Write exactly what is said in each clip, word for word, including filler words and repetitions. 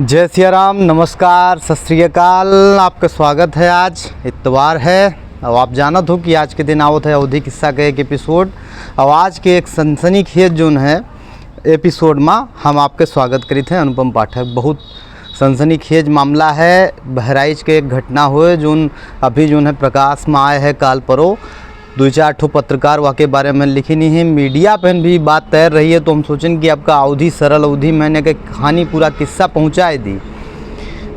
जय सिया राम, नमस्कार, सत श्री अकाल। आपका स्वागत है। आज इतवार है और आप जानत हो कि आज के दिन आवत है अवधी किस्सा के एक एपिसोड। और आज के एक सनसनीखेज जोन है एपिसोड मा हम आपके स्वागत करित हैं। अनुपम पाठक, बहुत सनसनीखेज मामला है। बहराइच के एक घटना होए जोन अभी जोन है प्रकाश मा आए है काल परो। दुइ चार ठो पत्रकार वाके बारे में लिखिन ही, मीडिया पहन भी बात तैर रही है, तो हम सोचेन कि आपका अवधी सरल अवधी में के कहानी पूरा किस्सा पहुँचाए दी।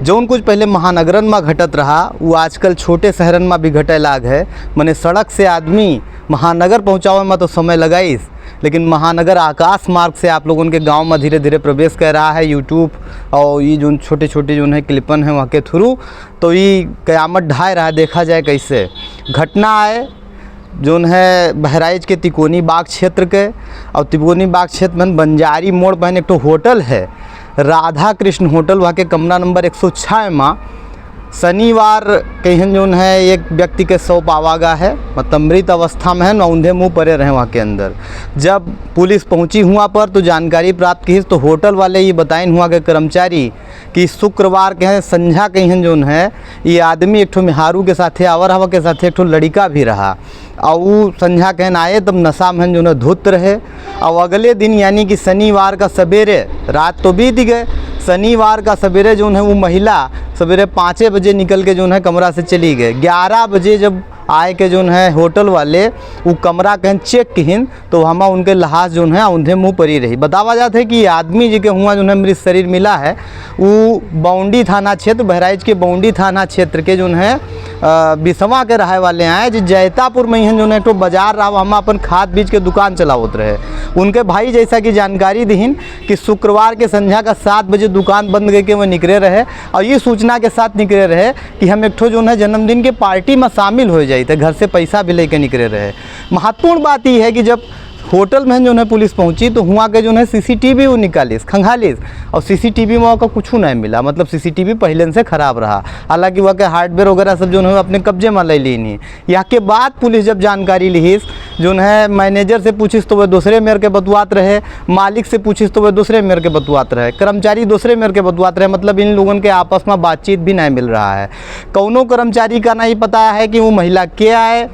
जौन कुछ पहले महानगरन मा घटत रहा, वो आजकल छोटे शहरन मा भी घटे लाग है। मने सड़क से आदमी महानगर पहुँचावे मा तो समय लगाइस, लेकिन महानगर आकाश मार्ग से आप लोगन के गाँव मा धीरे धीरे प्रवेश कर रहा है YouTube और ये जोन छोटे छोटे जोन है क्लिपन है वहाँ के through। तो ये कयामत ढाए रहा है, देखा जाए कैसे। घटना आए जोन है बहराइच के तिकोनी बाग क्षेत्र के, और तिकोनी बाग क्षेत्र में बंजारी मोड़ पर एक ठो होटल है, राधा कृष्ण होटल, वहाँ के कमरा नंबर एक सौ छः मा शनिवार कहिन जोन है एक व्यक्ति के शव पावा गा है, मतलब मृत अवस्था में है, ना ऊंधे मुंह परे रहे वहाँ के अंदर। जब पुलिस पहुँची हुआ पर तो जानकारी प्राप्त की तो होटल वाले ये बताइन हुआ के कर्मचारी कि शुक्रवार के हैं संझा कहिन जोन है ये आदमी एक ठो मेहारू के साथे आवर हवा के साथे एक ठो लड़िका भी रहा। और ऊ संझा कहन आए तब नशा में जोन है धुत रहे। और अगले दिन यानी कि शनिवार का सवेरे, रात तो बीत गए, शनिवार का सवेरे जोन है वो महिला सवेरे पाँचे बजे निकल के जोन है कमरा से चली गए। ग्यारह बजे जब आए के जोन है होटल वाले वो कमरा कहन चेक किहिन तो हमा उनके लहास जोन है ऊंधे मुंह परी रही। बतावा जात है कि ये आदमी जी के हुआ जोन है मृत शरीर मिला है, वो बौंडी थाना क्षेत्र, बहराइच के बौंडी थाना क्षेत्र के जोन है, अ, बिसवा के रहे वाले आए, जो जैतापुर में इहन जोन है एक ठो बाजार रहा, हमा अपन खाद बीज के दुकान चलावत रहे। उनके भाई जैसा कि जानकारी दिहिन कि शुक्रवार के संझा का सात बजे दुकान बंद करके वो निकले रहे और ये सूचना के साथ निकले रहे कि हम एक ठो जोन है जन्मदिन के पार्टी में शामिल हो जाइत है, घर से पैसा भी लेके निकले रहे। महत्वपूर्ण बात ये है कि जब होटल में जोन है पुलिस पहुंची तो हुआ के जोन है सीसीटीवी वो निकालिस, खंगालिस, और सीसीटीवी में ओका कुछ नहीं मिला, मतलब सीसीटीवी पहले से खराब रहा, हालांकि वहाँ के हार्डवेयर वगैरह सब जोन है अपने कब्जे में ले लीन ही। यहाँ के बाद पुलिस जब जानकारी लिहिस, जोन है मैनेजर से पूछिस तो वह दूसरे मेर के बतुआत रहे, मालिक से पूछिस तो वह दूसरे मेर के बतुआत रहे, कर्मचारी दूसरे मेर के बतुआत रहे, मतलब इन लोगन के आपस में बातचीत भी नहीं मिल रहा है। कौनो कर्मचारी का नहीं पता है कि वो महिला के आए,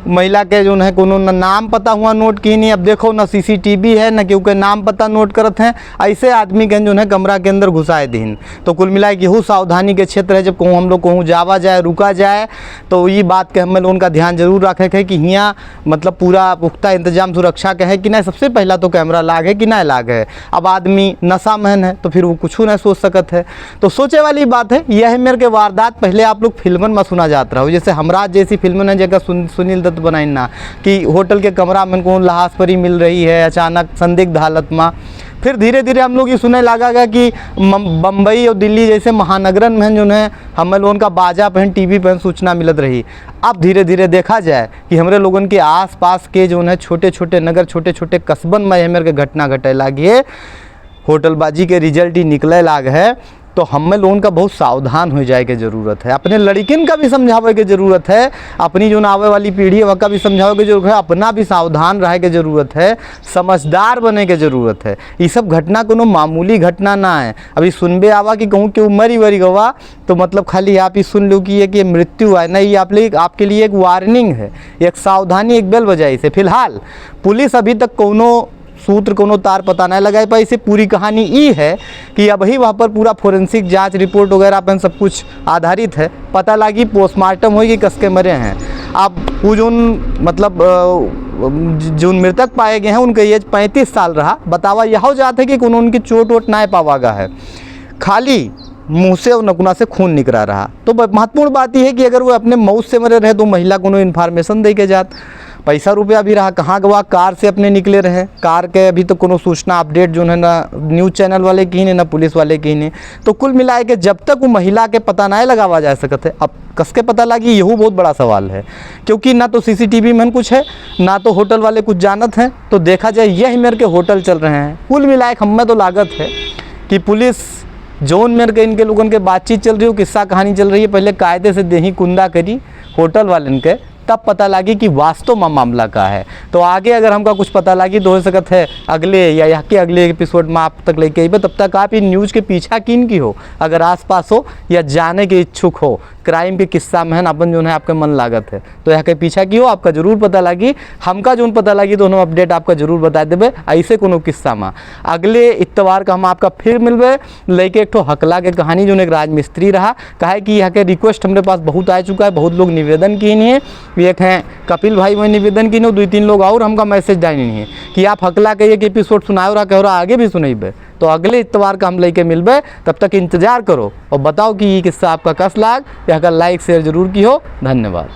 महिला के जोन है कोनो न नाम पता हुआ नोट की नहीं। अब देखो न सीसीटीवी है न केहू के नाम पता नोट करत हैं, ऐसे आदमी के जोन है कमरा के अंदर घुसाए दीन। तो कुल मिला के यहू सावधानी के क्षेत्र है, जब कहूँ हम लोग कहूँ जावा जाए रुका जाए तो ये बात के हमें लोगन का ध्यान जरूर रखे के है कि हियाँ मतलब पूरा पुख्ता इंतजाम सुरक्षा के है कि नहीं। सबसे पहला तो कैमरा लाग है कि नहीं लाग है। अब आदमी नशा में है तो फिर वो कुछ नहीं सोच सकत है। तो सोचे वाली बात है, यह मेर के वारदात पहले आप लोग फिल्मन में सुना जात रहो, जैसे हमराज जैसी फिल्मन है जगह सुन, सुनील दत्त बनाइन ना कि होटल के कमरा में कौन लहास परी मिल रही है अचानक संदिग्ध हालत में। फिर धीरे धीरे हम लोग ये सुने लगा गया कि मम- बम्बई और दिल्ली जैसे महानगरन में जोन है हमें लोगन का बाजा पहन टीवी पहन सूचना मिलत रही। अब धीरे धीरे देखा जाए कि हमरे लोगन के आसपास के जोन है छोटे छोटे नगर, छोटे छोटे कस्बन में यह मेर के घटना घटे लागी है, होटलबाजी के रिजल्ट ही निकले लाग है। तो हमें लोगन का बहुत सावधान हो जाए के जरूरत है, अपने लड़किन का भी समझावे के जरूरत है, अपनी जोन आवे वाली पीढ़ी है वका भी समझावे के जरूरत है, अपना भी सावधान रहे के जरूरत है, समझदार बने के जरूरत है। ये सब घटना कोनो मामूली घटना ना है। अभी सुनबे आवा कि कहूँ केहू मरी वरी गवा तो मतलब खाली आप ही सुन लो कि ये कि मृत्यु है, नहीं, ये आप लिए, आपके लिए एक वार्निंग है, एक सावधानी, एक बेल बजाई से। फिलहाल पुलिस अभी तक कोनो सूत्र, कोनो तार पता नहीं लगाए पाई। इसे पूरी कहानी ई है कि अबही वहाँ पर पूरा फोरेंसिक जांच रिपोर्ट वगैरह अपन सब कुछ आधारित है, पता लागी पोस्टमार्टम होई कि कसके मरे हैं। अब वो जोन मतलब अ, जोन मृतक पाए गए हैं उनका एज पैंतीस साल रहा। बतावा यह जात है कि कोनो उनकी चोट वोट ना पावा गा है, खाली मुंह से और नकुना से खून निकला रहा। तो ब- महत्वपूर्ण बात यह है कि अगर वो अपने मौत से मरे रहे तो महिला कोनो इन्फॉर्मेशन दे के जात, पैसा रुपया भी रहा, कहाँ गवा, कार से अपने निकले रहे, कार के अभी तो कोनो सूचना अपडेट जोन है ना न्यूज़ चैनल वाले की ने ना पुलिस वाले की ने। तो कुल मिला के जब तक वो महिला के पता नहीं लगावा जा सकत है, अब कसके पता लागी, यहू बहुत बड़ा सवाल है, क्योंकि ना तो सीसीटीवी में कुछ है, ना तो होटल वाले कुछ जानत हैं। तो देखा जाए यही मेर के होटल चल रहे हैं। कुल मिला के हमें तो लागत है कि पुलिस जौन मेर के इनके लोगन के बातचीत चल रही हो, किस्सा कहानी चल रही है, पहले कायदे से देही कुंदा करी होटल वालन के, तब पता लागी कि वास्तव मा मामला का है। तो आगे अगर हमका कुछ पता लागी तो हो सकत है अगले या यहाँ के अगले एपिसोड मा आप तक लेके अइबे। तब तक आप इन न्यूज के पीछा कीन की हो, अगर आसपास हो या जाने के इच्छुक हो, क्राइम के किस्सा मा है ना, अपन जौन है आपके मन लागत है तो यहाँ के पीछा की हो, आपका जरूर पता लागी। हमका जौन पता लागी तो हम अपडेट आपका जरूर बता देबे। ऐसे कोनो किस्सा मा अगले इतवार का हम आपका फिर मिलबे, लेके एक ठो हकला के कहानी, जौन एक राजमिस्त्री रहा। काहे कि यहाँ के रिक्वेस्ट हमरे पास बहुत आ चुका है, बहुत लोग निवेदन किन है। एक हैं कपिल भाई, वही निवेदन किन है, दुइ तीन लोग और हमका मैसेज डालिन है कि आप हकला के एक एपिसोड सुनाओ रहा, कहो रहा आगे भी सुनइबे। तो अगले इतवार का हम लेके मिलबे, तब तक इंतजार करो और बताओ कि ये किस्सा आपका कस लाग। यहाँ का लाइक शेयर जरूर की हो। धन्यवाद।